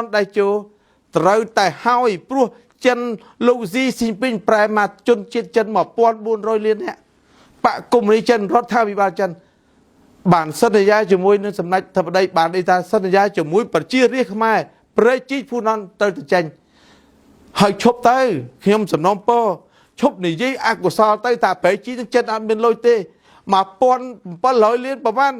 នតេជោត្រូវតែហើយព្រោះចិនលោកស៊ីស៊ីនពីងប្រែមកជនជាតិចិន1400លាននាក់បកកុម្មុយនីចិនរដ្ឋាភិបាលចិនបានសន្យាជាមួយនឹងសម្ដេចធិបតីបានន័យថាសន្យាជាមួយប្រជារាស្ត្រខ្មែរព្រែកជីកហ្វូណនត្រូវតែចេញហើយឈប់ទៅខ្ញុំសំណូមពរឈប់និយាយអកុសលទៅថាព្រែកជីកនឹងចិនអត់មានលុយទេ1700លានប្រហែល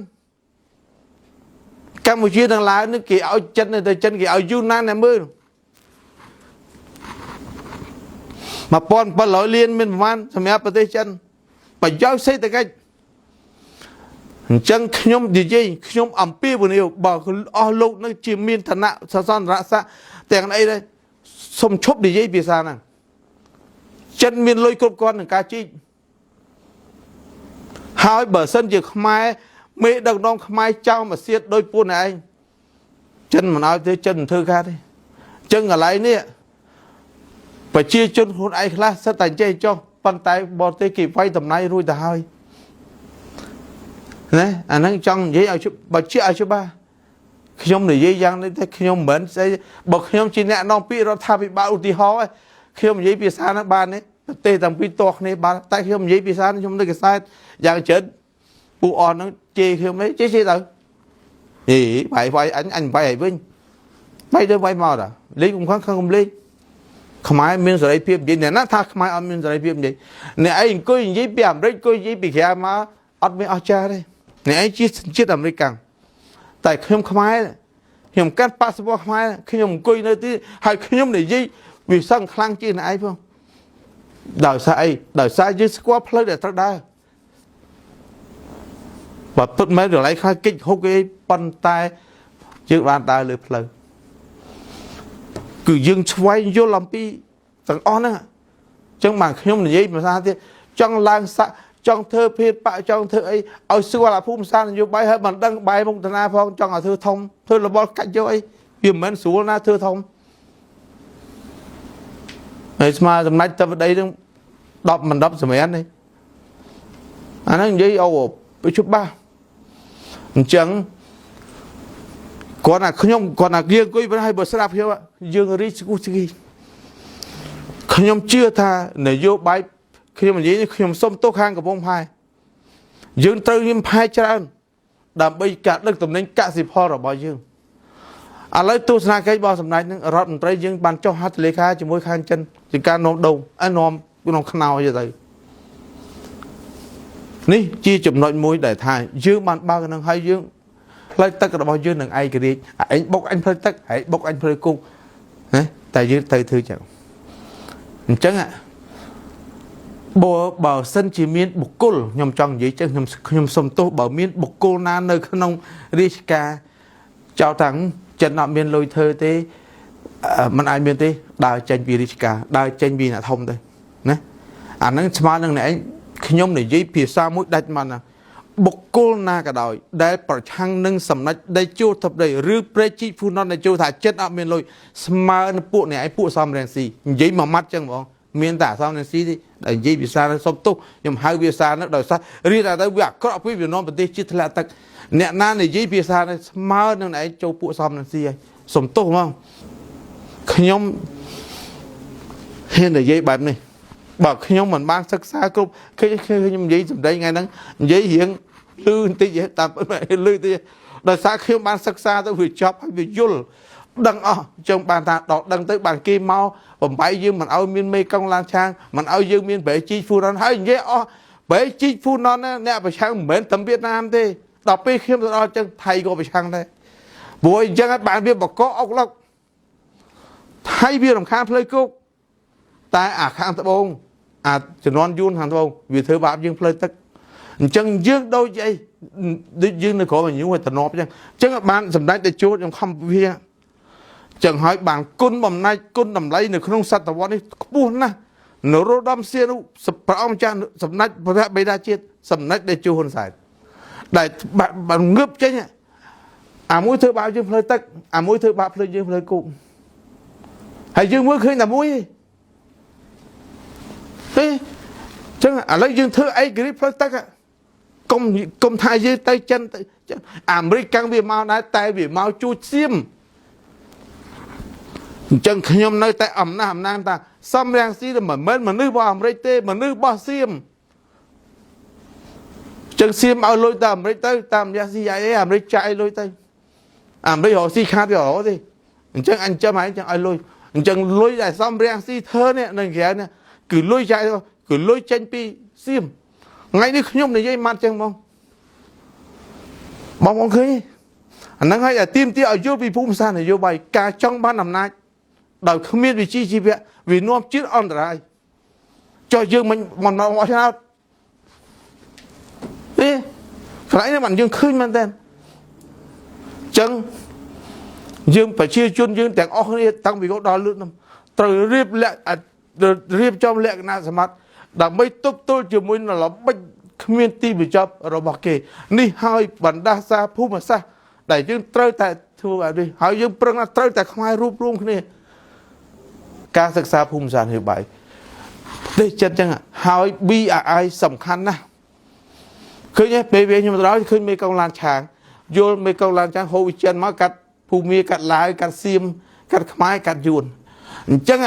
កម្ពុជានឹងឡាវនេះគេឲ្យចិនទៅចិនគេឲ្យយូណានអ្នកមើល1700លានមានប្រហែលសម្រាប់ប្រទេសចិនប្រយោជន៍សេដ្ឋកិច្ចអញ្ចឹងខ្ញុំនិយាយខ្ញុំអំពាវនាវបើអស់លោកនឹងជាមានឋានៈសសនរស័ក្តិទាំងអីដែរសូមឈប់និយាយភាសាហ្នឹងចិនមានលុយគ្រប់គ្រាន់នឹងការជីកហើយបើសិនជាខ្មែរមេដឹកនាំខ្មែរចោលមកសៀតដោយពួកអ្នកឯងចិនមិនឲ្យទេចិនមិនធ្វើការទេអញ្ចឹងកន្លែងនេះប្រជាជនខ្លួនឯងខ្លះសិតតែចេះចុះប៉ុន្តែបរទេសគេវាយតម្លៃរួចទៅហើយណាអាហ្នឹងចង់និយាយឲ្យបើជាឲ្យច្បាស់ខ្ញុំនិយាយយ៉ាងនេះទេខ្ញុំមិនមែនស្អីបើខ្ញុំជាអ្នកនាំពាក្យរដ្ឋាភិបាលឧទាហរណ៍ខ្ញុំនិយាយភាសាហ្នឹងបានទេប្រទេសទាំងពីរទាស់គ្នាបានតែខ្ញុំនិយាយភាសាខ្ញុំនៅកសែតយ៉ាងច្រើនពួកអស់ហ្នឹងជេរខ្ញុំទេជេរទៅហីបាយវាយអញអញបាយឲ្យវិញបាយទៅបាយមកតាលេងកុំខឹងខឹងកុំលេងខ្មែរមានសេរីភាពនិយាយអ្នកណាថាខ្មែរអត់មានសេរីភាពនិយាយអ្នកឯងអង្គុយនិយាយពីអាមេរិកអង្គុយនិយាយពីក្រៅមកអត់មានអស្ចារ្យទេអ្នកឯងជាជាតិអាមេរិកកាំងតែខ្ញុំខ្មែរខ្ញុំកាន់ប៉ាសពតខ្មែរខ្ញុំអង្គុយនៅទីហើយខ្ញុំនិយាយវាសឹងខ្លាំងជាងអ្នកឯងផងដោយសារអីដោយសារយើងស្គាល់ផ្លូវដែលត្រូវដើរបើពិតមែនកន្លែងខ្លះកិច្ចហុកអីប៉ុន្តែយើងបានដើរលើផ្លូវគឺយើងស្វែងយល់អំពីទាំងអស់ហ្នឹងអញ្ចឹងបានខ្ញុំនិយាយភាសាទៀតចង់ឡើងស័កចង់ធ្វើភេទបកចង់ធ្វើអីឲ្យស្គាល់អាភូមិសាស្ត្រនយោបាយហើយមិនដឹងបែរមុខតាណាផងចង់ឲ្យធ្វើធំធ្វើរបល់កាច់យកអីវាមិនមែនស្រួលណាធ្វើធំហើយស្មើសម្ដេចតបដីនឹង10មិន10សម្រាននេះអាហ្នឹងនិយាយអូច្បាស់អញ្ចឹងគាត់ថាខ្ញុំគាត់ថាយើងអង្គុយហើយបើស្រាប់ខ្ញុំយើងរីកស្គូស្គីខ្ញុំជឿថានយោបាយខ្ញុំនិយាយខ្ញុំសុំទោសខាងកំពង់ផែយើងត្រូវមានផែច្រើនដើម្បីការដឹកតំណែងកសិផលរបស់យើងឥឡូវទស្សនកិច្ចរបស់សម្ដេចនឹងរដ្ឋមន្ត្រីយើងបានចុះហត្ថលេខាជាមួយខាងចិនជាការនាំដូងនាំក្នុងខ្នោទៅនេះជាចំណុចមួយដែលថាយើងបានបើកនឹងហើយយើងផ្លូវទឹករបស់យើងនឹងឯករាជ្យឯងបុកអញផ្លូវទឹកឯងបុកអញផ្លូវគោកណាតែយើងត្រូវធ្វើចឹងអញ្ចឹងបើសិនជាមានបុគ្គលខ្ញុំចង់និយាយចឹងខ្ញុំសុំទោសបើមានបុគ្គលណានៅក្នុងរាជការចោលតាំងចិនអត់មានលុយធ្វើទេมันអាចមានទេដើរចេញពីរាជការដើរចេញពីអ្នកធំទៅណាអាហ្នឹងស្មើនឹងអ្នកឯងខ្ញុំនិយាយភាសាមួយដាច់មកណាបុគ្គលណាក៏ដោយដែលប្រឆាំងនឹងសម្ដេចតេជោធិបតីឬព្រែកជីកហ្វូណនតេជោថាចិត្តអត់មានលុយស្មើនឹងពួកអ្នកឯងពួកសំរងស៊ីនិយាយមួយម៉ាត់ចឹងហ្មងមានតែសំរងស៊ីទេដែលនិយាយភាសាសុំទោសខ្ញុំហៅភាសានោះដោយសាររៀនទៅវាអាក្រក់ពីវានាំប្រទេសជាតិធ្លាក់ទឹកអ្នកណានិយាយភាសានេះស្មើនឹងអ្នកឯងចូលពួកសំរងស៊ីហើយសុំទោសហ្មងខ្ញុំហ៊ាននិយាយបែបនេះបើខ្ញុំមិនបានសិក្សាគ្រប់ឃើញខ្ញុំនិយាយសម្ដែងថ្ងៃហ្នឹងនិយាយរៀងលឺបន្តិចតាមលឺតិចដោយសារខ្ញុំបានសិក្សាទៅវាចប់ហើយវាយល់ដឹងអស់អញ្ចឹងបានថាដល់ដឹងទៅបានគេមកបំបីយើងមិនឲ្យមានមេកុងឡានឆាងមិនឲ្យយើងមានប្រេជីហ្វូណនហើយនិយាយអស់ប្រេជីហ្វូណនអ្នកប្រឆាំងមិនមែនតែវៀតណាមទេដល់ពេលខ្ញុំទៅដល់អញ្ចឹងថៃក៏ប្រឆាំងដែរព្រោះអញ្ចឹងបានវាបកកអុកឡុកថៃវារំខានផ្លូវគោកតែអាខាងត្បូងអាជំនាន់យួនខាងត្បូងវាធ្វើបាបយើងផ្លូវទឹកអញ្ចឹងយើងដូចអីដូចយើងនៅក្រោមញូឲ្យតំណប់អញ្ចឹងអញ្ចឹងបានសម្ដេចតេជោខ្ញុំខំវាចឹងហើយបានគុណបំណាច់គុណតម្លៃនៅក្នុងសតវត្សនេះខ្ពស់ណាស់នរោត្តមសីហនុព្រះអង្គម្ចាស់សម្ដេចព្រះបិតាជាតិសម្ដេចតេជោហ៊ុនសែនដែលបានងើបចេញអាមួយធ្វើបាបយើងផ្លូវទឹកអាមួយធ្វើបាបផ្លូវយើងផ្លូវគោកហើយយើងមើលឃើញតែមួយទេចឹងឥឡូវយើងធ្វើឯករាជ្យផ្លូវទឹកកុំថាយើងទៅចិនទៅអាមេរិកកាំងវាមកដែរតែវាមកជួចសៀម អញ្ចឹងខ្ញុំនៅតែអំណះអំណាងថាសំរាំងស៊ីមិនមែនមនុស្សរបស់អាមេរិកទេមនុស្សរបស់សៀមចឹងសៀមឲ្យលុយទៅអាមេរិកទៅតាមរយៈ CIA អាមេរិកចាយលុយទៅអាមេរិករកស៊ីខាតវារកទេអញ្ចឹងអញចាំហើយចឹងឲ្យលុយអញ្ចឹងលុយដែលសំរាំងស៊ីធ្វើនេះនឹងក្រៅនេះគឺលុយចាយគឺលុយចេញពីសៀមថ្ងៃនេះខ្ញុំនិយាយម៉ាត់ចឹងហ្មងបងប្អូនឃើញអាហ្នឹងហើយតែទៀមទាឲ្យយល់ពីភូមិសាស្ត្រនយោបាយការចង់បានអំណាចដោយគ្មានវិជ្ជាជីវៈវានាំជាតិអន្តរាយចុះយើងមិនមិនមកឆ្នោតទេកន្លែងនេះបានយើងឃើញមែនតើចឹងយើងប្រជាជនយើងទាំងអស់គ្នាតាំងពីកដល់លើកនោះត្រូវរៀបលក្ខរៀបចំលក្ខណៈសម្បត្តិដើម្បីទប់ទល់ជាមួយនឹងល្បិចគ្មានទីបញ្ចប់របស់គេនេះហើយបណ្ដាសាភូមិសាស្ត្រដែលយើងត្រូវតែធ្វើបែបនេះហើយយើងប្រឹងថាត្រូវតែខ្មែររួបរวมគ្នាការសិក្សាភូមិសាស្ត្រនយោបាយប្រទេសចិនចឹងហើយ BRI សំខាន់ណាស់ឃើញទេពេលវាខ្ញុំទៅដល់ឃើញមេកងឡានឆាងយល់មេកងឡានឆាងហូវិចិនមកកាត់ភូមិកាត់ឡាវកាត់សៀមកាត់ខ្មែរកាត់យួនអញ្ចឹង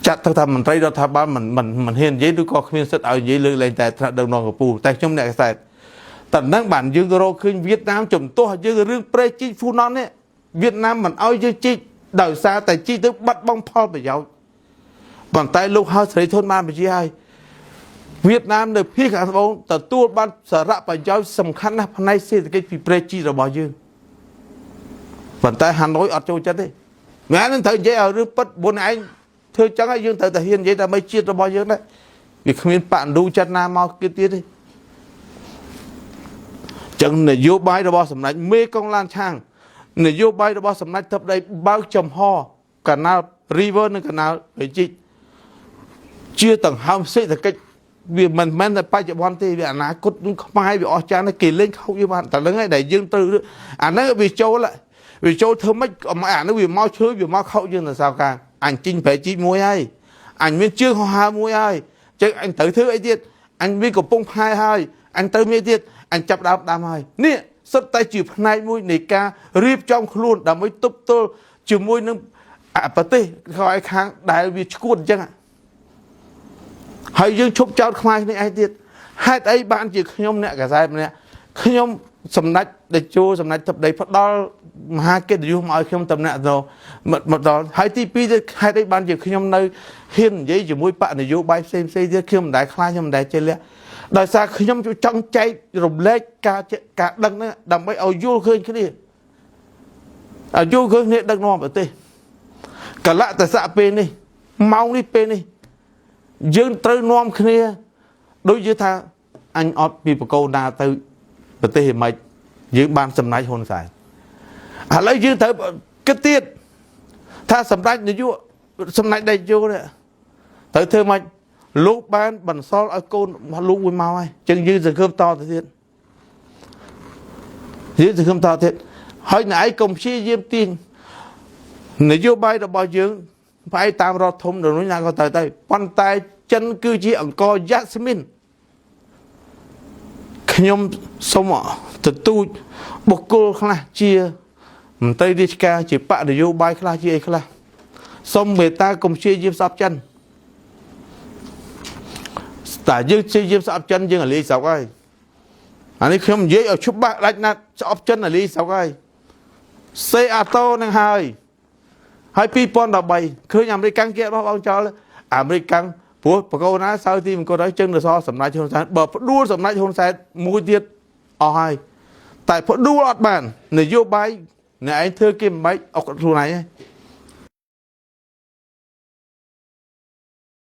ចាត់ទៅថាមន្ត្រីរដ្ឋាភិបាលមិនមិនមិនហ៊ាននិយាយឬក៏គ្មានសិទ្ធិឲ្យនិយាយលើកលែងតែថ្នាក់ដឹកនាំកម្ពុជាតែខ្ញុំអ្នកកសែតតនឹងបានយើងរកឃើញវៀតណាមជំទាស់យើងរឿងប្រេជីកហ្វូណននេះវៀតណាមមិនឲ្យយើងជីកដោយសារតែជីកទៅបាត់បង់ផលប្រយោជន៍ប៉ុន្តែលោកហៅសេរីធនបានបញ្ជាឲ្យវៀតណាមនៅភាគខាងត្បូងទទួលបានសារៈប្រយោជន៍សំខាន់ណាស់ផ្នែកសេដ្ឋកិច្ចពីប្រេជីរបស់យើងប៉ុន្តែហាណូយអត់ចូលចិត្តទេមែននឹងត្រូវនិយាយឲ្យរឿងពិតបុនឯងធ្វើចឹងហើយយើងត្រូវតែហ៊ាននិយាយដើម្បីជាតិរបស់យើងដែរវាគ្មានបណ្ឌូចិត្តណាមកទៀតទេចឹងនយោបាយរបស់សម្ដេចមេកុងឡានឆាងនយោបាយរបស់សម្ដេចធិបតីបើកចំហកាណាល់ River និងកាណាល់បេជីកជាដង្ហើមសេដ្ឋកិច្ចវាមិនមែនតែបច្ចុប្បន្នទេវាអនាគតនឹងខ្មែរវាអស់ចាស់គេលេងខោកយើងបានតែហ្នឹងឯងដែលយើងត្រូវអាហ្នឹងវាចូលវាចូលធ្វើម៉េចអាហ្នឹងវាមកឈើវាមកខោកយើងទៅសៅកាអញជីងប្រែជីកមួយហើយអញមានជើងហោះហើរមួយហើយចឹងអញត្រូវធ្វើអីទៀតអញមានកំពង់ផែហើយអញត្រូវមានទៀតអញចាប់ដើមដាំហើយនេះសុទ្ធតែជាផ្នែកមួយនៃការរៀបចំខ្លួនដើម្បីទប់ទល់ជាមួយនឹងប្រទេសក្រោយខាងដែលវាឈួតអញ្ចឹងហើយយើងឈប់ចោតខ្មែរនេះឯងទៀតហេតុអីបានជាខ្ញុំអ្នកកសែតម្នាក់ខ្ញុំសម្ដេចតេជោសម្ដេចធិបតីផ្ដល់មហាកិត្តិយសមកឲ្យខ្ញុំតំណាក់ទៅមកដល់ហើយទី2ទៀតហេតុអីបានជាខ្ញុំនៅហ៊ាននិយាយជាមួយបកនយោបាយផ្សេងផ្សេងទៀតខ្ញុំមិនដែលខ្លាចខ្ញុំមិនដែលចេះលាក់ដោយសារខ្ញុំចង់ចែករំលែកការការដឹងហ្នឹងដើម្បីឲ្យយល់ឃើញគ្នាឲ្យយល់ឃើញគ្នាដឹកនាំប្រទេសកលៈទេសៈពេលនេះម៉ោងនេះពេលនេះយើងត្រូវនាំគ្នាដូចជាថាអញអត់ពីបកោណាទៅប្រទេសហ្មងយើងបានសម្ដេចហ៊ុនសែនឥឡូវយើងត្រូវគិតទៀតថាសម្ដេចនាយកសម្ដេចតេជោនេះត្រូវធ្វើម៉េចលោកបានបន្សល់ឲ្យកូនលោកមួយមកហើយចឹងយើងសង្ឃឹមតទៅទៀតយើងសង្ឃឹមតទៀតហើយណែឯងកុំព្យាយាមទាញនយោបាយរបស់យើងផ្អែកតាមរដ្ឋធំនៅនោះណាក៏ត្រូវទៅប៉ុន្តែចិនគឺជាអង្គយ៉ាស្មីនខ្ញុំសូមទទូចបុគ្គលខ្លះជាមន្ត្រីរាជការជាបកនយោបាយខ្លះជាអីខ្លះសូមមេត្តាកុំព្យាយាមស្អប់ចិនតែយើងព្យាយាមស្អប់ចិនយើងអាលីស្រុកហើយអានេះខ្ញុំនិយាយឲ្យច្បាស់ដាច់ណាស់ស្អប់ចិនអាលីស្រុកហើយសេអាតូនឹងហើយហើយ2013ឃើញអាមេរិកកាំងគេរបស់បងចោលអាមេរិកកាំងព្រោះបកូនណាសៅទីមង្គលហើយចឹងទៅសសម្ដេចហ៊ុនសែនបើផ្ដួលសម្ដេចហ៊ុនសែនមួយទៀតអស់ហើយតែផ្ដួលអត់បាននយោបាយអ្នកឯងធ្វើគេមិនបាច់អុកខ្លួនឯង